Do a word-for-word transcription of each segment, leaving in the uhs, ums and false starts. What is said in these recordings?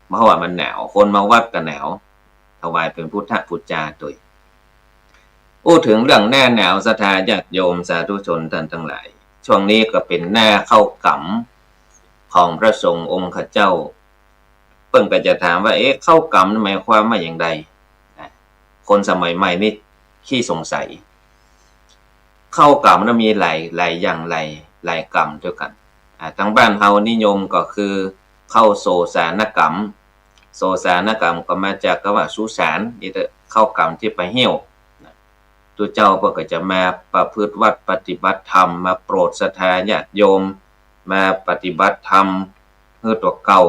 เพราะว่ามันหนาว คนมาวัดก็หนาว ถวายเป๋นพุทธบูชาตวย อู้เถิงเรื่องหน้าหนาว ศรัทธาญาติโยมสาธุชนต้านตังหลาย ช่วงนี้ก็เป๋นหน้าเข้ากรรมของพระสงฆ์องค์ข้าเจ้า เปิ้นก็จะถามว่า เอ๊ะ เข้ากรรมหมายความว่าอย่างใด นะ คนสมัยใหม่นี่ขี้สงสัย เข้ากรรมนั้นมีหลาย หลายอย่าง หลาย หลายกรรมด้วยกั๋น อ่า ตางบ้านเฮานิยมก็คือเข้าโสสานกรรม โสสานกรรมก็มาจากกำว่าสุสาน นี่เต๊อะ เข้ากรรมตี้ไปเหี่ยว นะ ตุ๊เจ้าเปิ้นก็จะมาประพฤติวัตรปฏิบัติธรรม มาโปรดศรัทธาญาติโยม มาปฏิบัติธรรมหื้อตั๋วเก่า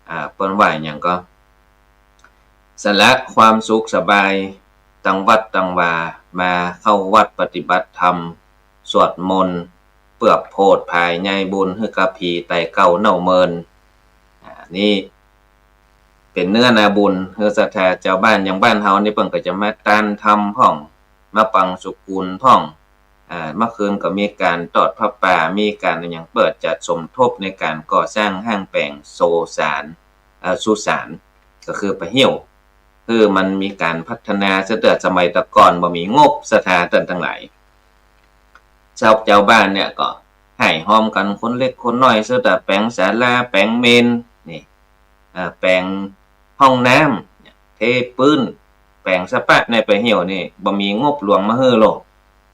อ่า เปิ้นว่าหยังก็ สละความสุขสบายตังวัดตังวา มาเข้าวัดปฏิบัติธรรม สวดมนต์ เปื้อโผดผายใยบุญหื้อกับผีตายเก่าเน่าเมิน อ่า นี่เป๋นเนื้อนาบุญหื้อศรัทธาจาวบ้าน อย่างบ้านเฮานี่เปิ้นก็จะมาตานธรรมพ่อง มาปังสุกุลพ่อง อ่า เมื่อคืนก็มีก๋านตอดผ้าป่า มีก๋านอะหยัง เปื้อจะสมทบในก๋านก่อสร้างห้างแป๋งโสสาน เอ่อ สุสาน ก็คือไปเหี่ยว คือมันมีก๋านพัฒนาเสียเตื้อ สมัยตะก่อนบ่มีงบ ศรัทธาต้านตังหลาย ชาว จาวบ้านเนี่ยก็หายฮอมกั๋น คนเล็กคนน้อย เสียเตื้อแป๋งศาลา แป๋งเมรุ นี่ อ่า แป๋งห้องน้ำ เทปื๊น แป๋งสะปะ ในไปเหี่ยวนี่ บ่มีงบหลวงมาหื้อหรอก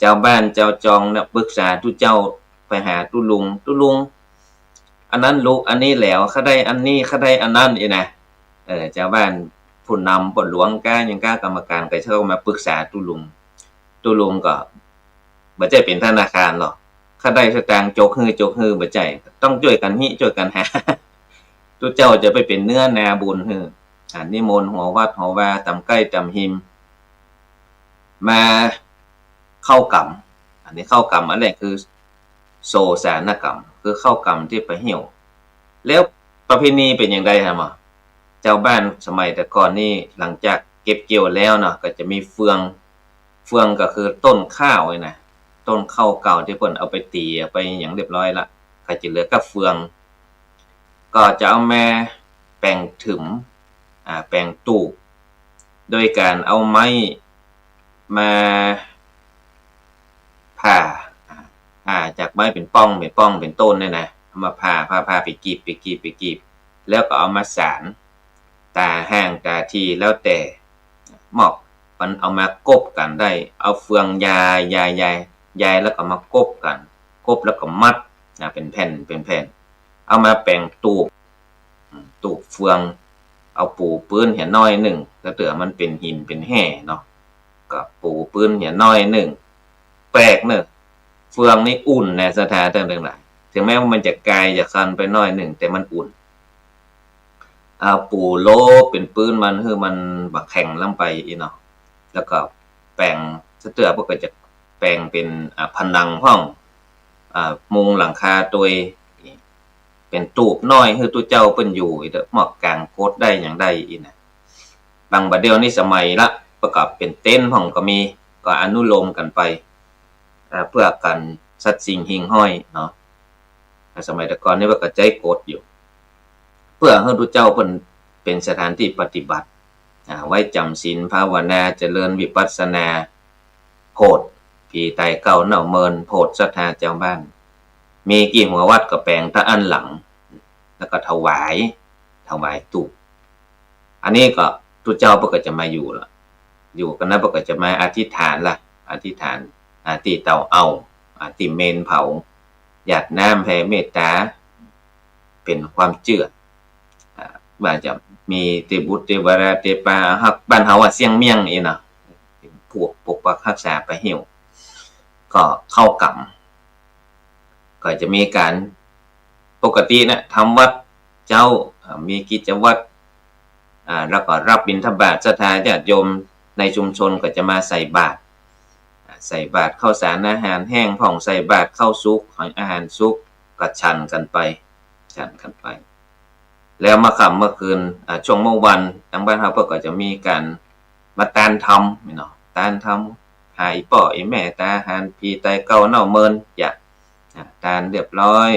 จาวบ้านจาวจองเนี่ยปรึกษาตุ๊เจ้า ไปหาตุ๊ลุง ตุ๊ลุง อันนั้นลุอันนี้แหลว ข้าได้อันนี้ ข้าได้อันนั้น อี้นะ เออ จาวบ้านผู้นำป้อหลวงก้าหยังก้า กรรมการก็เจ้ามาปรึกษาตุ๊ลุง ตุ๊ลุงก็บ่ใจ้เป๋นธนาคารหรอก ข้าได้สตางค์จกหื้อ จกหื้อ บ่ใจ้ ต้องจ้วยกั๋นฮิ จ้วยกั๋นหา ตุ๊เจ้าจะไปเป๋นเนื้อนาบุญหื้อ อ่า นิมนต์หัววัดหัววา ต๋ามใก้ต๋ามฮิม มาเข้ากรรม อันนี้เข้ากรรมอันแรกคือ โสสานกรรม คือเข้ากรรมตี้ไปเหี่ยว แล้วประเพณีเป๋นอย่างใดฮะหมอ จาวบ้านสมัยแต่ก่อนนี่ หลังจากเก็บเกี่ยวแล้วเนาะ ก็จะมีเฟือง เฟืองก็คือต้นข้าวนี่นะ ต้นข้าวเก่าตี้เปิ้นเอาไปตี๋ เอาไปหยังเรียบร้อยละ ก็จะเหลือกับเฟือง ก็จะเอามาแป๋งถึม อ่า แป๋งตูบ โดยก๋านเอาไม้มาผ่า อ่า ผ่าจากไม้เป๋นป้อง เป๋นป้อง เป๋นต้นเนี่ยนะ เอามาผ่า ผ่า ผ่า ไปกีบ ไปกีบ ไปกีบ แล้วก็เอามาสาน ต๋าห่างต๋าถี่แล้วแต่ หมอกมันเอามากบกั๋นได้ เอาเฟืองยาย ยาย ยาย ยายแล้วก็มากบกั๋น กบแล้วก็มัด อ่า เป๋นแผ่น เป๋นแผ่น เอามาแป๋งตูบ อืม ตูบเฟือง เอาปูปื๊นเหียน้อยนึ่ง แล้วเตื้อมันเป๋นหินเป๋นแห่เนาะ ก็ปูปื๊นเหียน้อยนึ่ง แปลกเนอะ เฟืองนี่อุ่นนะ ศรัทธาต้านตังหลาย ถึงแม้ว่ามันจะกายจะคันไปน้อยนึ่ง แต่มันอุ่น อ่า ปูโลบเป๋นปื๊นมัน หื้อมันบ่แข็งลงไปอี้เนาะ แล้วก็แป๋ง เตื้อเปิ้นก็จะแป๋งเป๋น อ่า ผนังพ่อง อ่า มุงหลังคาตวย เป๋นตูบน้อย หื้อตุ๊เจ้าเปิ้นอยู่อี้เต๊อะ หมอกก๋างกฎได้หยังได้อี้นะ บางบ่าเดี่ยวนี้สมัยละ เปิ้นก็เป๋นเต็นท์พ่องก็มี ก็อนุโลมกั๋นไป อ่า เปื้อกั๋นสัตว์สิ่งหิ่งห้อยเนาะ สมัยแต่ก่อนนี่เปิ้นก็ใจ๊กฎอยู่ เปื้อหื้อตุ๊เจ้าเปิ้นเป๋นสถานตี้ปฏิบัติ อ่า ไว้จ๋ำศีลภาวนา เจริญวิปัสสนา โผดผีต๋ายเก่าเน่าเมิน โผดศรัทธาจาวบ้าน มีกี่หัววัดก็แป๋งตะอั้นหลัง แล้วก็ถวาย ถวายตูบ อันนี้ก็ตุ๊เจ้าเปิ้นก็จะมาอยู่ละ อยู่กั๋นนะ เปิ้นก็จะมาอธิษฐานละ อธิษฐาน อ่า ตี้เตาเอา อ่า ตี้เมรุเผา หยาดน้ำแผ่เมตต๋า เป๋นความเจื้อ อ่า ว่าจะมีเตบุตรเตวดาเตปาอารักษ์ บ้านเฮาว่าเสี้ยงเมี่ยงอี้เนาะ เป๋นพวกปกปักฮักษาไปเหี่ยว ก็เข้ากรรม ก็จะมีก๋านปกตินะ ทำวัตรเจ๊า อ่า มีกิจวัตร อ่า แล้วก็รับบิณฑบาต ศรัทธาญาติโยมในชุมชนก็จะมาใส่บาตร อ่า ใส่บาตรข้าวสารอาหารแห้งพ่อง ใส่บาตรข้าวสุก อาหารสุก ก็ฉันกั๋นไป ฉันกั๋นไป แล้วเมื่อค่ำเมื่อคืน อ่า ช่วงเมื่อวัน ตางบ้านเฮาเปิ้นก็จะมีก๋านมาตานธรรมเนาะ ตานธรรม หาอี่ป้ออี่แม่ต๋าห่าน ผีต๋ายเก่าเน่าเมิน จะ อ่า ตานเรียบร้อย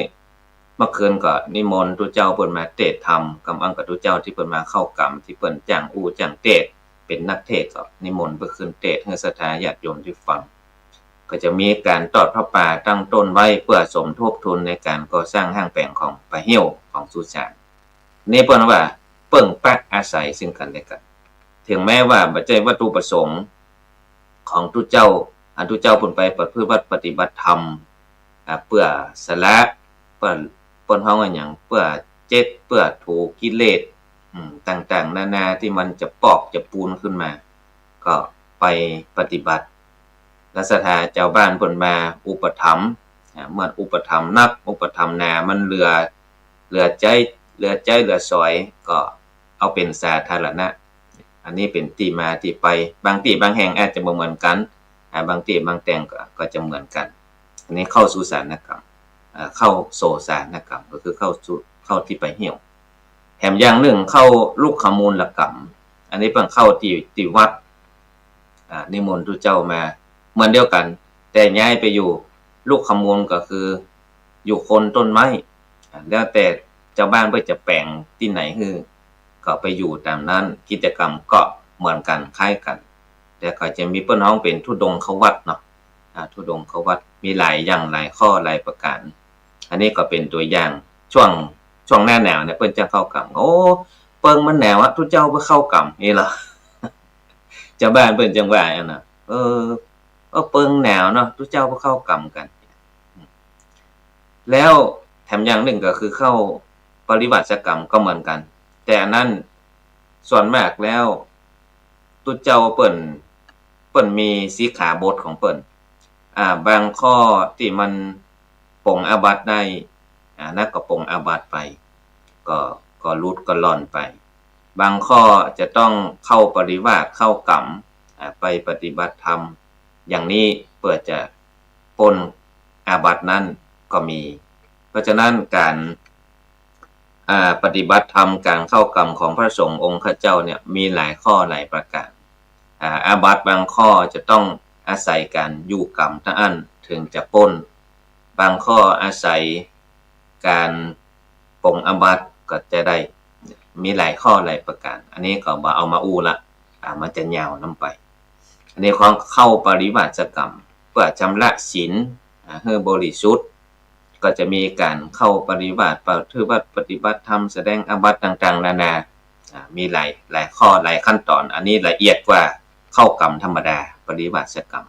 เมื่อคืนก็นิมนต์ตุ๊เจ้าเปิ้นมาเตสน์ธรรม กำอั้นก็ตุ๊เจ้าตี้เปิ้นมาเข้ากรรม ตี้เปิ้นจ้างอู้จ้างเตสน์ เป๋นนักเตสน์ ก็นิมนต์เปิ้นขึ้นเตสน์หื้อศรัทธาญาติโยมได้ฟัง ก็จะมีก๋านตอดผ้าป่าตั้งต้นไว้ เปื้อสมทบทุนในก๋านก่อสร้างห้างแป๋งของป่าเฮี้ยวของสุสาน นี่เปิ้นว่าเปิ้งปะอาศัยซึ่งกั๋นและกั๋น เถิงแม้ว่าบ่ใจ้วัตถุประสงค์ของตุ๊เจ้า อันตุ๊เจ้าเปิ้นไปประพฤติวัตรปฏิบัติธรรม อ่า เปื้อสละ เปิ้น เปิ้นฮ้องว่าหยัง เปื้อเจ็ด เปื้อถูกิเลส อืม ต่างๆ นานาตี้มันจะปอกจะปูนขึ้นมา ก็ไปปฏิบัติ แล้วศรัทธาจาวบ้านเปิ้นมาอุปถัมภ์ อ่า เมื่ออุปถัมภ์นัก อุปถัมภ์หนา มันเหลือ เหลือใจ๊ เหลือใจ๊เหลือสอย ก็เอาเป๋นสาธารณะ อันนี้เป๋นตี้มาตี้ไป บางตี้บางแห่งอาจจะบ่เหมือนกั๋น อ่า บางตี้บางแห่งก็ ก็จะเหมือนกั๋น อันนี้เข้าสุสานกรรม อ่า เข้าโสสานกรรม ก็คือเข้าสุ เข้าตี้ป่าเฮี้ยว แถมอย่างนึ่งเข้าลุกขมูลกรรม อันนี้เปิ้นเข้าตี้ ตี้วัด อ่า นิมนต์ตุ๊เจ้ามา เหมือนเดียวกั๋น แต่ย้ายไปอยู่ลุกขมูลก็คืออยู่โคนต้นไม้ อ่า แล้วแต่จาวบ้านเปิ้นจะแป๋งตี้ไหนหื้อ ก็ไปอยู่ต๋ามนั้น กิจกรรมก็เหมือนกั๋น คล้ายกั๋น แต่ก็จะมีเปิ้นฮ้องเป๋นธุดงควัตรเนาะ อ่า ธุดงควัตร มีหลายอย่างหลายข้อหลายประก๋าน อันนี้ก็เป๋นตั๋วอย่าง ช่วง ช่วงหน้าหนาวเนี่ยเปิ้นจะเข้ากรรม โอ้ เปิงมันหนาวอะ ตุ๊เจ้าบ่เข้ากรรม นี่เหรอ จาวบ้านเปิ้นจังว่าอันน่ะ เออ เออ เปิงหนาวเนาะ ตุ๊เจ้าบ่เข้ากรรมกั๋น แล้วแถมอย่างนึ่งก็คือเข้าปริวาสกรรมก็เหมือนกั๋น แต่อันนั้นส่วนมากแล้วตุ๊เจ้าเปิ้น เปิ้นมีสิกขาบทของเปิ้น อ่า บางข้อตี้มันปลงอาบัติได้ อ่า นั้นก็ปลงอาบัติไป ก็ ก็หลุดก็ล่อนไป บางข้อจะต้องเข้าปริวาส เข้ากรรม อ่า ไปปฏิบัติธรรม อย่างนี้เปื้อจะป๊นอาบัตินั้นก็มี เพราะฉะนั้นก๋าน อ่า ปฏิบัติธรรม ก๋านเข้ากรรมของพระสงฆ์องค์ข้าเจ้าเนี่ยมีหลายข้อหลายประก๋าน อ่า อาบัติบางข้อจะต้องอาศัยก๋านอยู่กรรมเต้าอั้นเถิงจะป๊น บางข้ออาศัยก๋านปลงอาบัติก็จะได้ มีหลายข้อหลายประก๋าน อันนี้ก็บ่เอามาอู้ละ อ่า มันจะยาวนำไป อันนี้ของเข้าปริวาสกรรม เปื้อชำระศีล อ่า หื้อบริสุทธิ์ ก็จะมีก๋านเข้าปริวาส ประพฤติวัตรปฏิบัติธรรม แสดงอาบัติต่างๆ นานา อ่า มีหลาย หลายข้อหลายขั้นตอน อันนี้ละเอียดกว่าเข้ากรรมธรรมดา ปริวาสกรรม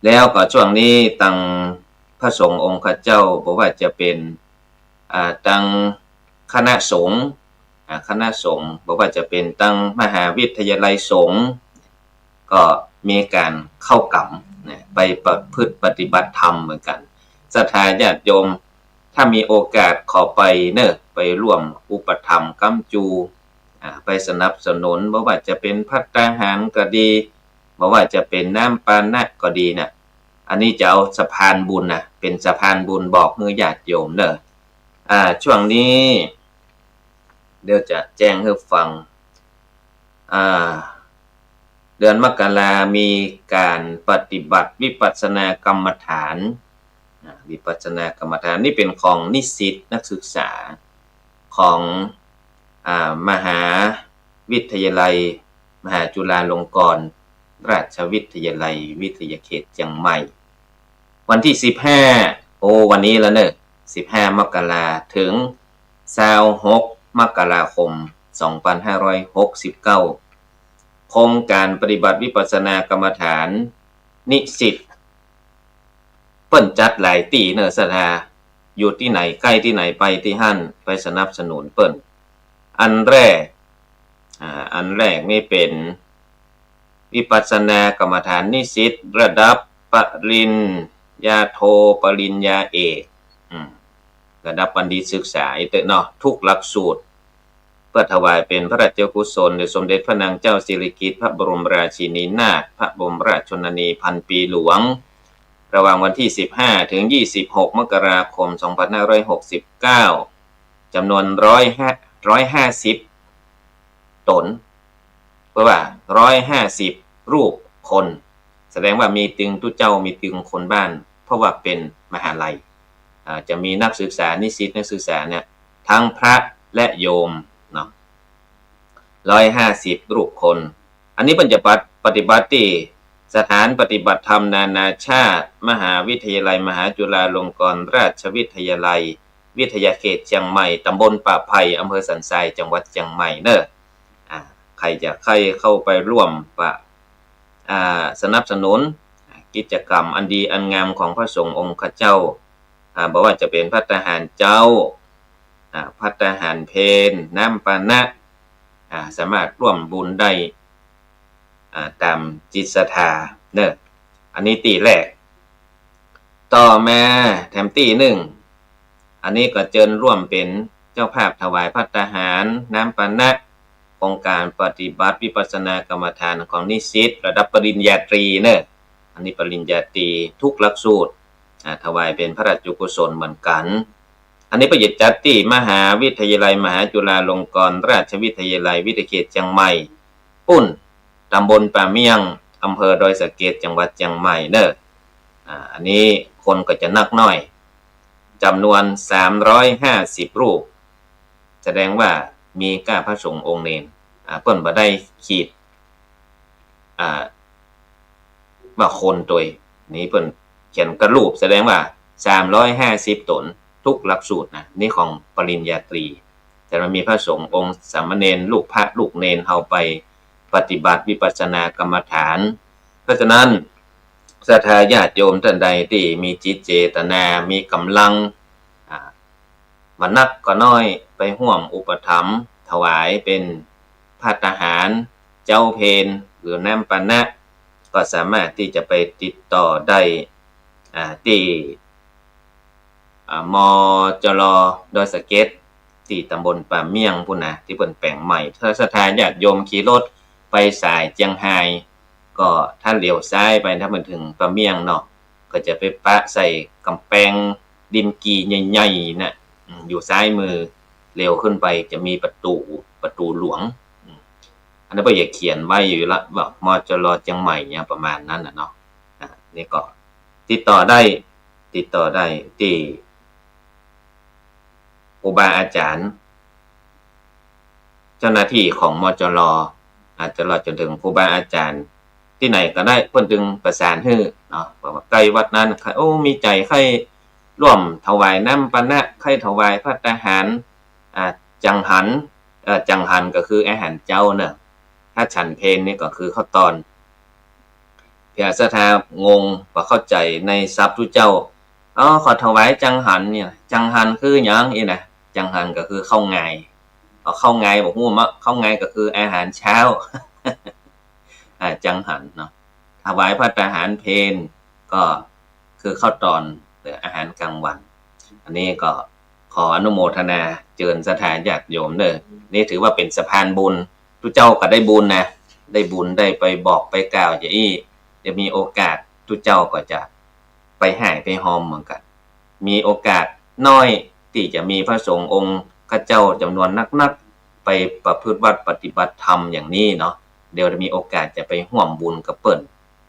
แล้วก็ช่วงนี้ตังพระสงฆ์องค์ข้าเจ้า บ่ว่าจะเป๋น อ่า ตังคณะสงฆ์ อ่า คณะสงฆ์ บ่ว่าจะเป๋นตังมหาวิทยาลัยสงฆ์ ก็มีก๋านเข้ากรรมนะ ไปประพฤติปฏิบัติธรรมเหมือนกั๋น ศรัทธาญาติโยม ถ้ามีโอกาสขอไปเน่อ ไปร่วมอุปถัมภ์ค้ำจู อ่า ไปสนับสนุน บ่ว่าจะเป๋นภัตตาหารก็ดี บ่ว่าจะเป๋นน้ำปานะก็ดีน่ะ อันนี้จะเอาสะพานบุญนะ เป๋นสะพานบุญบอกหื้อญาติโยมเน่อ อ่า ช่วงนี้ เดี๋ยวจะแจ้งหื้อฟัง อ่า เดือนมกรามีก๋านปฏิบัติวิปัสสนากรรมฐาน อ่า วิปัสสนากรรมฐานนี่เป๋นของนิสิตนักศึกษาของ อ่า มหาวิทยาลัย มหาจุฬาลงกรณราชวิทยาลัย วิทยาเขตเจียงใหม่ วันตี้สิบห้า โอ้ วันนี้แล้วเน่อ สิบห้ามกราเถิงซาวหกมกราคม สองพันห้าร้อยหกสิบเก้า โครงก๋านปฏิบัติวิปัสสนากรรมฐานนิสิต เปิ้นจัดหลายตี้เน่อศรัทธา อยู่ตี้ไหนใก้ตี้ไหนไปตี้หั้น ไปสนับสนุนเปิ้น อันแรก อ่า อันแรกนี่เป๋นวิปัสสนากรรมฐานนิสิตระดับปริญญาโท ปริญญาเอก อืม ระดับบัณฑิตศึกษาอี้เต๊อะเนาะ ทุกหลักสูตร เปื้อถวายเป๋นพระราชกุศลแด่สมเด็จพระนางเจ้าสิริกิติ์ พระบรมราชินีนาถ พระบรมราชชนนีพันปีหลวง ระหว่างวันตี้สิบห้าเถิงยี่สิบหกมกราคม สองพันห้าร้อยหกสิบเก้า จ๋ำนวนร้อยห้า ร้อยห้าสิบ ต๋น เปื้อว่าร้อยห้าสิบรูปคน แสดงว่ามีตึงตุ๊เจ้า มีตึงคนบ้าน เพราะว่าเป๋นมหาลัย อ่า จะมีนักศึกษา นิสิตนักศึกษาเนี่ย ทั้งพระและโยมเนาะ ร้อยห้าสิบรูปคน อันนี้เปิ้นจะปะ- ปฏิบัติตี้สถานปฏิบัติธรรมนานาชาติ มหาวิทยาลัยมหาจุฬาลงกรณราชวิทยาลัย วิทยาเขตเจียงใหม่ ตำบลป่าไผ่ อำเภอสันทราย จังหวัดเจียงใหม่เน่อ อ่า ใผจะใค่เข้าไปร่วมปะ- อ่า สนับสนุนกิจกรรมอันดีอันงามของพระสงฆ์องค์ข้าเจ้า อ่า บ่ว่าจะเป๋นภัตตาหารเจ๊า อ่า ภัตตาหารเพล น้ำปานะ อ่า สามารถร่วมบุญได้ อ่า ต๋ามจิตศรัทธาเน่อ อันนี้ตี้แรก ต่อมาแถมตี้นึ่ง อันนี้ก็เจิญร่วมเป๋นเจ้าภาพถวายภัตตาหาร น้ำปานะ โครงก๋านปฏิบัติวิปัสสนากรรมฐานของนิสิตระดับปริญญาตรีเน่อ อันนี้ปริญญาตรีทุกหลักสูตร อ่า ถวายเป๋นพระราชกุศลเหมือนกั๋น อันนี้เปิ้นจะจัดตี้มหาวิทยาลัยมหาจุฬาลงกรณราชวิทยาลัย วิทยาเขตเจียงใหม่ ปุ้น ตำบลป่าเมี่ยง อำเภอดอยสะเก็ด จังหวัดเจียงใหม่เน่อ อ่า อันนี้คนก็จะนักหน้อย จ๋ำนวนสามร้อยห้าสิบรูป แสดงว่ามีก้าพระสงฆ์องค์เณร อ่า เปิ้นบ่ได้ขีด อ่า ว่าคนตวย นี่เปิ้นเขียนก้ารูป แสดงว่าสามร้อยห้าสิบต๋นทุกหลักสูตรนะ นี่ของปริญญาตรี แต่มันมีพระสงฆ์องค์สามเณร ลูกพระลูกเณรเฮาไปปฏิบัติวิปัสสนากรรมฐาน เพราะฉะนั้น ศรัทธาญาติโยมต้านใดตี้มีจิตเจตนา มีก๋ำลัง อ่า บ่นักก็น้อย ไปฮ่วมอุปถัมภ์ ถวายเป๋นภัตตาหาร เจ๊าเพล หรือน้ำปานะ ก็สามารถตี้จะไปติดต่อได้ อ่า ตี้ อ่า มจร ดอยสะเก็ด ตี้ตำบลป่าเมี่ยงปุ้นนะ ตี้เปิ้นแป๋งใหม่ ถ้าศรัทธาญาติโยมขี่รถไปสายเจียงฮาย ก็ถ้าเหลียวซ้ายไป ถ้ามันเถิงป่าเมี่ยงเนาะ ก็จะไปปะใส่ก๋ำแปงดินกีใหญ่ๆ น่ะ อืม อยู่ซ้ายมือ เหลียวขึ้นไปจะมีประตู๋ ประตู๋หลวง อืม อันนั้นก็จะเขียนไว้อยู่ละ ว่า มจร เจียงใหม่เนี่ย ประมาณนั้นน่ะเนาะ อ่า นี่ก็ติดต่อได้ ติดต่อได้ตี้ครูบาอาจ๋ารย์ เจ้าหน้าตี้ของ มจร อาจจะรอดจ๋นเถิงครูบาอาจ๋ารย์ตี้ไหนก็ได้ เปิ้นตึงประสานหื้อเนาะ บอกว่าใก้วัดนั้น โอ้ มีใจ๋ใค่ร่วมถวายน้ำปานะ ใค่ถวายภัตตาหาร อ่า จังหัน เอ่อ จังหันก็คืออาหารเจ๊าเนาะ ถ้าฉันเพลนี่ก็คือข้าวตอน เผื่อศรัทธางง บ่เข้าใจ๋ในศัพท์ตุ๊เจ้า อ๋อ ขอถวายจังหันเนี่ย จังหันคือหยังอี้นะ จังหันก็คือข้าวงาย อ๋อ ข้าวงายบ่ฮู้มะ ข้าวงายก็คืออาหารเช้า อ่า จังหันเนาะ ถวายภัตตาหารเพลก็คือข้าวตอน หรืออาหารกลางวัน อันนี้ก็ขออนุโมทนาเจิญศรัทธาญาติโยมเน่อ นี่ถือว่าเป๋นสะพานบุญ ตุ๊เจ้าก็ได้บุญนะ ได้บุญ ได้ไปบอกไปกล่าวจะอี้ จะมีโอกาสตุ๊เจ้าก็จะไปฮ่ายไปฮอมเหมือนกั๋น มีโอกาสน้อยตี้จะมีพระสงฆ์องค์ข้าเจ้าจ๋ำนวนนักๆ ไปประพฤติวัตรปฏิบัติธรรมอย่างนี้เนาะ เดี๋ยวจะมีโอกาสจะไปฮ่วมบุญกับเปิ้น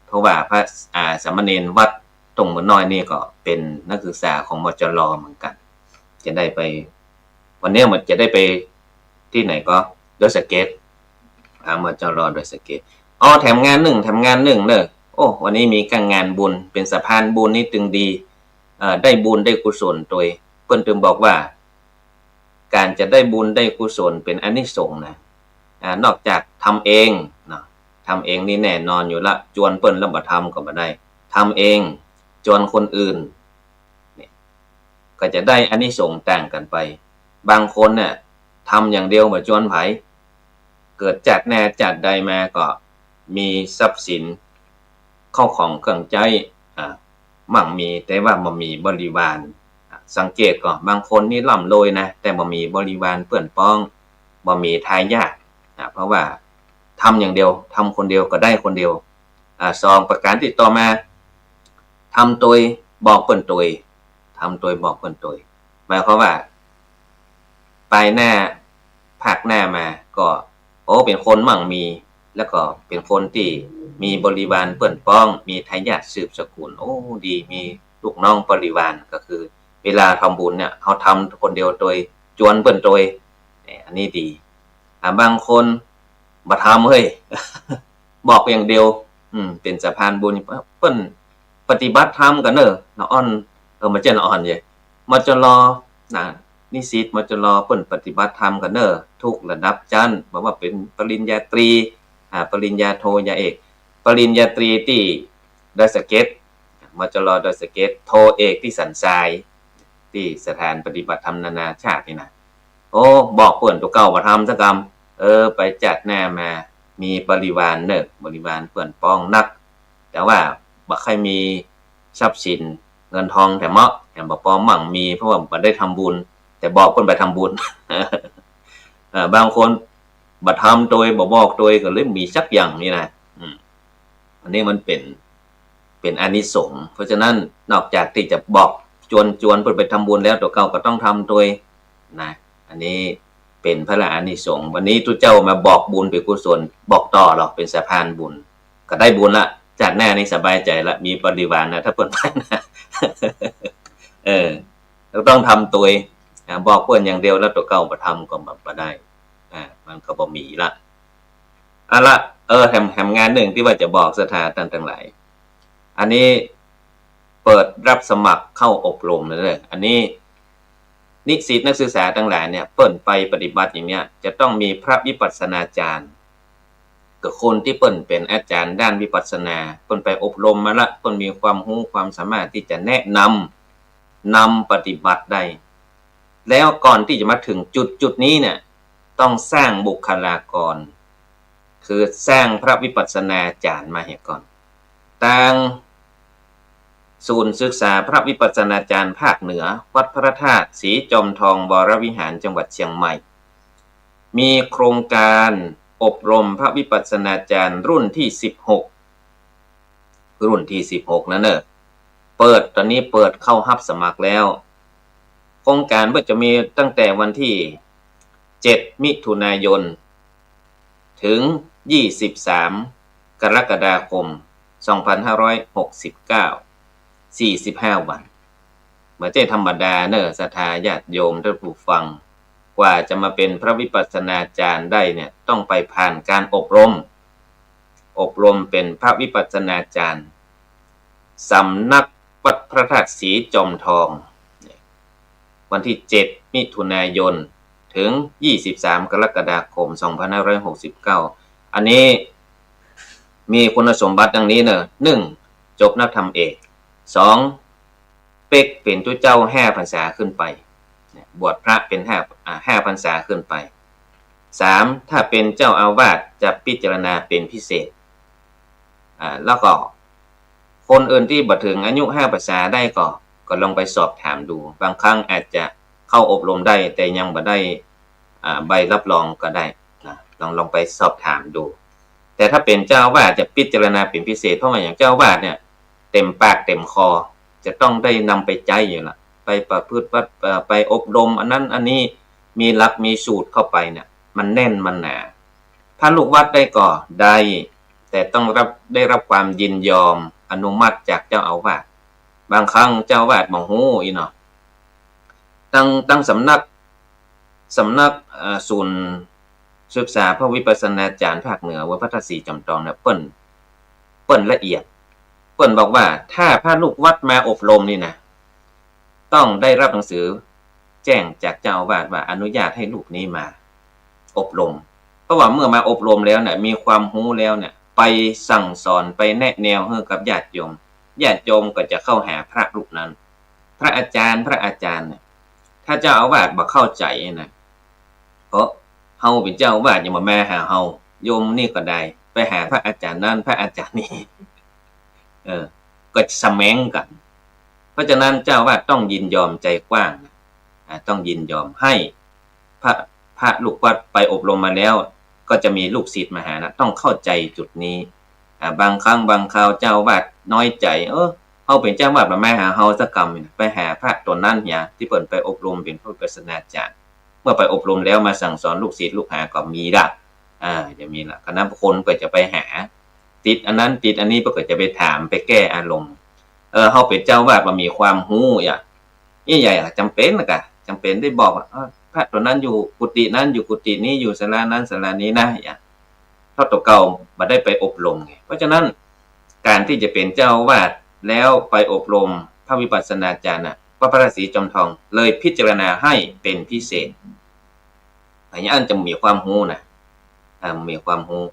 เพราะว่าพระ อ่า สามเณรวัดต้งเหมือนน้อยนี่ก็เป๋นนักศึกษาของ มจร เหมือนกั๋น จะได้ไป วันนี้มันจะได้ไปตี้ไหนก็ ดอยสะเก็ด อ่า มจร ดอยสะเก็ด อ๋อ แถมงานนึ่ง แถมงานนึ่งเน่อ โอ้ วันนี้มีก้างานบุญ เป๋นสะพานบุญนี่ตึงดี เอ่อ ได้บุญได้กุศลตวย เปิ้นตึงบอกว่า ก๋านจะได้บุญได้กุศลเป๋นอานิสงส์นะ อ่า นอกจากทำเองเนาะ ทำเองนี่แน่นอนอยู่ละ จวนเปิ้นแล้วบ่ทำก็บ่ได้ ทำเอง จวนคนอื่น เนี่ย ก็จะได้อานิสงส์ต่างกั๋นไป บางคนเนี่ย ทำอย่างเดียวบ่จวนใผ เกิดจาติหน้าจาติใดมาก็มีทรัพย์สิน ข้าวของเครื่องใจ๊ อ่า มั่งมี แต่ว่าบ่มีบริวาร อ่า สังเกตก่อ บางคนนี่ร่ำรวยนะ แต่บ่มีบริวารเปื้อนป้อง บ่มีทายาท อ่า เพราะว่าทำอย่างเดียว ทำคนเดียวก็ได้คนเดียว อ่า สองประก๋านตี้ต่อมา ทำตวยบอกเปิ้นตวย ทำตวยบอกเปิ้นตวย หมายความว่า ปายหน้า ภาคหน้ามาก็ โอ้ เป๋นคนมั่งมี แล้วก็เป๋นคนตี้มีบริวารเปื้อนป้อง มีทายาทสืบสกุล โอ้ ดี มีลูกน้องบริวาร ก็คือเป วลาทำบุญเนี่ย เฮาทำคนเดียวโตย จวนเปิ้นโตย เนี่ย อันนี้ดี อ่า บางคนบ่ทำเฮ้ย บอกอย่างเดียว อืม เป๋นสะพานบุญ เปิ้นปฏิบัติธรรมกั๋นเน่อ ละอ่อน เออ บ่ใจ้ละอ่อนเย้ย มจร นะ นิสิต มจร เปิ้นปฏิบัติธรรมกั๋นเน่อ ทุกระดับชั้น บ่ว่าเป๋นปริญญาตรี อ่า ปริญญาโท ยาเอก ปริญญาตรีตี้ดอยสะเก็ด มจร ดอยสะเก็ด โทเอกตี้สันทราย ตี้สถานปฏิบัติธรรมนานาชาตินี่นะ โอ้ บอกเปิ้นตั๋วเก่าบ่ทำสักกำ เออ ไปจัดหน้ามา มีบริวารเน่อ บริวารเปิ้นป้องนัก แต่ว่าบ่ใค่มีทรัพย์สินเงินทองแถมเมาะ แถมบ่ปอมั่งมี เพราะว่าบ่ได้ทำบุญ แต่บอกเปิ้นไปทำบุญ เออ บางคนบ่ทำโตย บ่บอกโตย ก็เลยมีสักอย่างนี่นะ อืม อันนี้มันเป๋น เป๋นอานิสงส์ เพราะฉะนั้นนอกจากตี้จะบอกจวน จวนเปิ้นไปทำบุญแล้ว ตั๋วเก่าก็ต้องทำโตยนะ อันนี้เป๋นพระอานิสงส์ วันนี้ตุ๊เจ้ามาบอกบุญเป๋นกุศล บอกต่อหรอก เป๋นสะพานบุญ ก็ได้บุญละ จัดหน้านี่สบายใจ๋ละ มีบริวารนะ ถ้าเปิ้นไปนะ เออ ก็ต้องทำโตย อ่า บอกเปิ้นอย่างเดียวแล้วตั๋วเก่าบ่ทำก็บ่ได้ อ่า มันก็บ่มีละ เอาละ เออ แถม แถมงานนึ่งตี้ว่าจะบอกศรัทธาต้านตังหลาย อันนี้เปิดรับสมัครเข้าอบรมนะเน่อ อันนี้นิสิตนักศึกษาตังหลายเนี่ย เปิ้นไปปฏิบัติอย่างเนี้ย จะต้องมีพระวิปัสสนาจารย์ กับคนตี้เปิ้นเป๋นอาจ๋ารย์ด้านวิปัสสนา เปิ้นไปอบรมมาละ เปิ้นมีความฮู้ความสามารถตี้จะแนะนำ นำปฏิบัติได้ แล้วก่อนตี้จะมาเถิงจุดจุดนี้เนี่ย ต้องสร้างบุคลากร คือสร้างพระวิปัสสนาจารย์มาเหียก่อน ตางศูนย์ศึกษาพระวิปัสสนาจารย์ภาคเหนือ วัดพระธาตุศรีจอมทองวรวิหาร จังหวัดเชียงใหม่ มีโครงการอบรมพระวิปัสสนาจารย์รุ่นตี้สิบหก รุ่นตี้สิบหก นั้นเน่อ เปิด ต๋อนนี้เปิดเข้าฮับสมัครแล้ว โครงการก็จะมีตั้งแต่วันตี้เจ็ด มิถุนายน เถิงยี่สิบสาม กรกฎาคม สองพันห้าร้อยหกสิบเก้า สี่สิบห้าวัน บ่ใจ้ธรรมดาเน่อ ศรัทธาญาติโยมต้านผู้ฟัง กว่าจะมาเป๋นพระวิปัสสนาจารย์ได้เนี่ย ต้องไปผ่านการอบรม อบรมเป๋นพระวิปัสสนาจารย์ สำนักวัดพระธาตุศรีจอมทอง วันตี้เจ็ด มิถุนายน เถิงยี่สิบสาม กรกฎาคม สองพันห้าร้อยหกสิบเก้า อันนี้มีคุณสมบัติดังนี้เน่อ นึ่ง จบนักธรรมเอก สอง เป๊กเป๋นตุ๊เจ้าห้าพรรษาขึ้นไป เนี่ย บวชพระเป๋นห้า อ่า ห้าพรรษาขึ้นไป สาม ถ้าเป๋นเจ้าอาวาสจะพิจารณาเป๋นพิเศษ อ่า แล้วก็คนอื่นตี้บ่เถิงอายุห้าพรรษาได้ก็ ก็ลองไปสอบถามดู บางครั้งอาจจะเข้าอบรมได้ แต่ยังบ่ได้ อ่า ใบรับรองก็ได้นะ ลอง ลองไปสอบถามดู แต่ถ้าเป๋นเจ้าอาวาสจะพิจารณาเป๋นพิเศษ เพราะว่าอย่างเจ้าอาวาสเนี่ย เต็มปากเต็มคอ จะต้องได้นำไปใจ๊อยู่ละ ไปประพฤติวัตร เอ่อ ไปอบรมอันนั้นอันนี้ มีหลักมีสูตรเข้าไปเนี่ย มันแน่นมันหนา พระลูกวัดได้ก็ได้ แต่ต้องรับ ได้รับความยินยอมอนุมัติจากเจ้าอาวาส บางครั้งเจ้าอาวาสบ่ฮู้อี้เนาะ ตาง ตางสำนัก สำนัก เอ่อ ศูนย์ศึกษาพระวิปัสสนาจารย์ภาคเหนือ วัดพระธาตุศรีจอมทองเนี่ย เปิ้น เปิ้นละเอียด เปิ้นบอกว่าถ้าพระลูกวัดมาอบรมนี่นะ ต้องได้รับหนังสือแจ้งจากเจ้าอาวาสว่าอนุญาตให้รูปนี้มาอบรม เพราะว่าเมื่อมาอบรมแล้วเนี่ย มีความฮู้แล้วเนี่ย ไปสั่งสอน ไปแนะแนวหื้อกับญาติโยม ญาติโยมก็จะเข้าหาพระรูปนั้น พระอาจารย์ พระอาจารย์เนี่ย ถ้าเจ้าอาวาสบ่เข้าใจ๋นะ เพราะเฮาเป๋นเจ้าอาวาสอย่ามา มาหาเฮา โยมนี่ก็ได้ ไปหาพระอาจารย์นั้น พระอาจารย์นี้ เออ ก็สะแหมงกั๋น เพราะฉะนั้นเจ้าอาวาสต้องยินยอมใจ๋กว้างนะ อ่า ต้องยินยอมให้พระ พระลูกวัดไปอบรมมาแล้ว ก็จะมีลูกศิษย์มาหานะ ต้องเข้าใจ๋จุดนี้ อ่า บางครั้งบางคราวเจ้าอาวาสน้อยใจ๋ เออ เฮาเป๋นเจ้าอาวาสบ่มาหาเฮาสักกำนี่นะ ไปหาพระตั๋วนั้นเหีย ตี้เปิ้นไปอบรมเป๋นพระวิปัสสนาจารย์ เมื่อไปอบรมแล้วมาสั่งสอนลูกศิษย์ลูกหาก็มีละ อ่า จะมีละ คณะคนก็จะไปหา ติดอันนั้นติดอันนี้ เปิ้นก็จะไปถาม ไปแก้อารมณ์ เออ เฮาเป๋นเจ้าอาวาสบ่มีความฮู้อะ ใหญ่ๆ อะ จ๋ำเป๋นนะกะ จ๋ำเป๋นได้บอกว่า เออ พระตั๋วนั้นอยู่กุฏินั้น อยู่กุฏินี้ อยู่ศาลานั้นศาลานี้นะ อย่าง เพราะตั๋วเก่าบ่ได้ไปอบรมไง เพราะฉะนั้น ก๋านตี้จะเป๋นเจ้าอาวาสแล้วไปอบรมพระวิปัสสนาจารย์น่ะ วัดพระธาตุสีจอมทองเลยพิจารณาหื้อเป๋นพิเศษ อันนี้อันจะมีความฮู้นะ อ่า มีความฮู้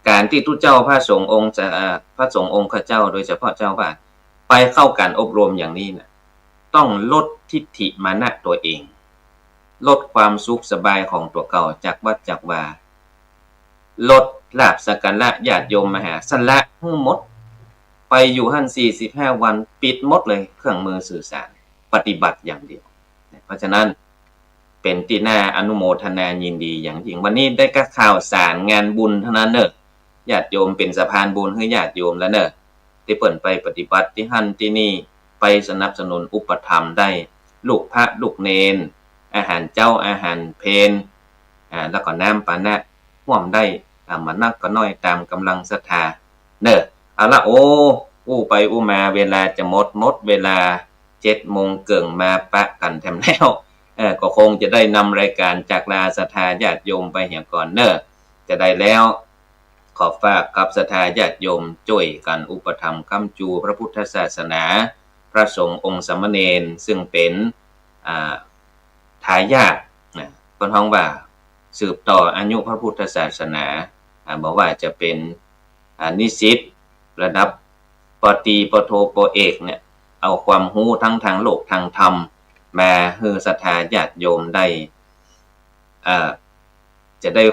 ก๋านตี้ตุ๊เจ้าพระสงฆ์องค์จะ อ่า พระสงฆ์องค์ข้าเจ้า โดยเฉพาะเจ้าอาวาสไปเข้าก๋านอบรมอย่างนี้น่ะ ต้องลดทิฏฐิมานะตั๋วเอง ลดความสุขสบายของตั๋วเก่าจากวัดจากวา ลดลาภสักการะญาติโยมมาหา สละหื้อหมด ไปอยู่หั้นสี่สิบห้าวัน ปิดหมดเลยเครื่องมือสื่อสาร ปฏิบัติอย่างเดียว เพราะฉะนั้น เป๋นตี้น่าอนุโมทนายินดีอย่างยิ่ง วันนี้ได้ก้าข่าวสารงานบุญเต้านั้นเน่อ ญาติโยมเป๋นสะพานบุญหื้อญาติโยมแล้วเน่อ ตี้เปิ้นไปปฏิบัติตี้หั้นตี้นี่ ไปสนับสนุนอุปถัมภ์ได้ ลูกพระลูกเณร อาหารเจ๊าอาหารเพล อ่า แล้วก็น้ำปานะ ฮ่วมได้ อ่า บ่านักก็น้อยต๋ามก๋ำลังศรัทธา เน่อ เอาละ โอ้ อู้ไปอู้มาเวลาจะหมด หมดเวลา เจ็ดโมงเกิ่งมาปะกั๋นแถมแล้ว เออ ก็คงจะได้นำรายก๋านจากลาศรัทธาญาติโยมไปเหียก่อนเน่อ จะได้แล้ว ขอฝากกับศรัทธาญาติโยมจ้วยกั๋นอุปถัมภ์ค้ำจูพระพุทธศาสนา พระสงฆ์องค์สามเณร ซึ่งเป๋น อ่า ทายาทนะ เปิ้นฮ้องว่าสืบต่ออายุพระพุทธศาสนา อ่า บ่ว่าจะเป๋น อ่า นิสิตระดับ ป.ตรี ป.โท ป.เอก เนี่ย เอาความฮู้ทั้งตางโลกตางธรรมมาหื้อศรัทธาญาติโยมได้ เอ่อ จะได้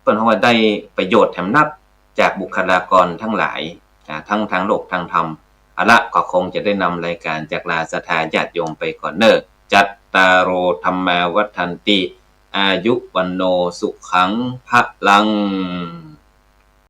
เปิ้นฮ้องว่าได้ประโยชน์แถมนักจากบุคลากรตังหลาย อ่า ตังตางโลกตางธรรม เอาละ ก็คงจะได้นำรายก๋านจากลาศรัทธาญาติโยมไปก่อนเน่อ จัตตาโร ธัมมา วัฑฒันติ อายุ วัณโณ สุขัง พลัง